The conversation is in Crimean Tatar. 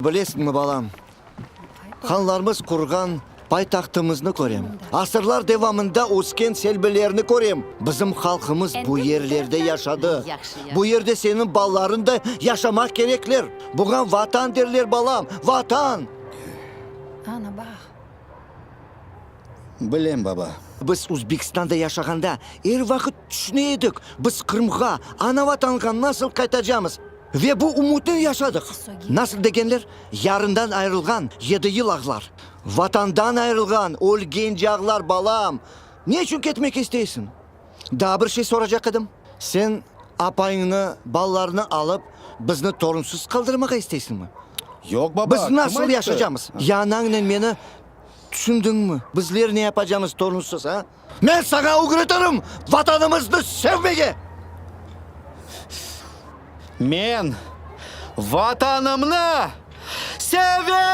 Bilesiñmi, balam, hanlarımız qurğan paytahtımıznı körem, asırlar devamında ösken selbilerni körem. Bizim halqımız bu yerlerde yaşadı. Bu yerde seniñ balalarıñ da yaşamaq kerekler. Buña Vatan derler, balam, Vatan! Bilem, baba. Biz Uzbekistanda yaşağanda er vaqıt tüşüne edik, biz Qırımğa, ana-Vatanğa nasıl qaytacamız? Ve bu ümütnen yaşadıq. Nasıl degenler, yarından ayırılğan yedi yıl ağlar. Vatandan ayırılğan ölgence ağlar, balam. Ne içün ketmek isteysiñ? Daa bir şey soracaq edim. Sen apayıñnı, balalarnı alıp, bizni torunsız qaldırmağa isteysiñmi? Yoq, baba, Biz kim nasıl ayttı? yaşacamız? Ya anañnen meni tüşündiñmi? Bizler ne yapacamız torunsız, a? Men saña ögretirim Vatanımıznı sevmege! Men Vatanımnı sevem!